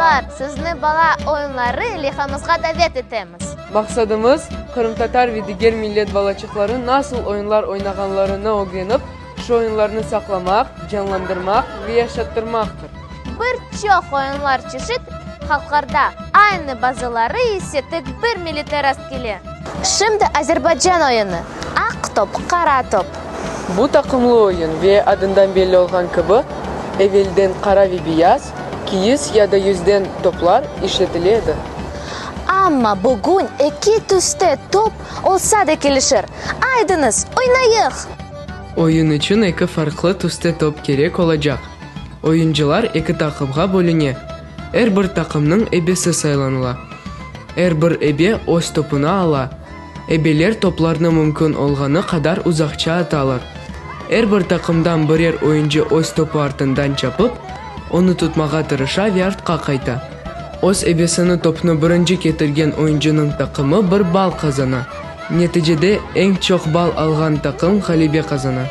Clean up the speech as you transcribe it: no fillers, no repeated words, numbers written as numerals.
Balalar, sizni bala oyunları leyhamızğa davet etemiz. Maqsadımız, qırımtatar ve diger millet balaçıqları nasıl oyunlar oynağanlarını ögrenip, şu oyunlarnı saqlamaq, canlandırmaq ve yaşattırmaqtır. Bir çoq oyunlar çeşit halqlarda aynı, bazıları ise tek bir millette rastkele. Şimdi Azerbaycan oyunı, Aq top, qara top. Bu taqımlı oyun ve, adından belli olğan kibi, evelden qara ve beyaz, kiyiz ya da yüzden toplar işletile edi. Amma bugün eki tüste top olsa da kelişir. Aydıñız, oynayıq! Oyun içün eki farqlı tüste top kerek olacaq. Oyuncılar eki taqımğa bölüne. Er bir taqımnıñ ebesi saylanıla. Er bir ebe öz topunı ala. Ebeler toplarnı mümkün olğanı qadar uzaqça atalar. Er bir taqımdan birer oyuncı öz topu artından çapıp, onı tutmağa tırışa ve artqa qayta. Öz ebesini topnı birinci ketirgen oyuncınıñ taqımı bir ball qazana. Neticede eñ çoq ball alğan taqım ğalebe qazana.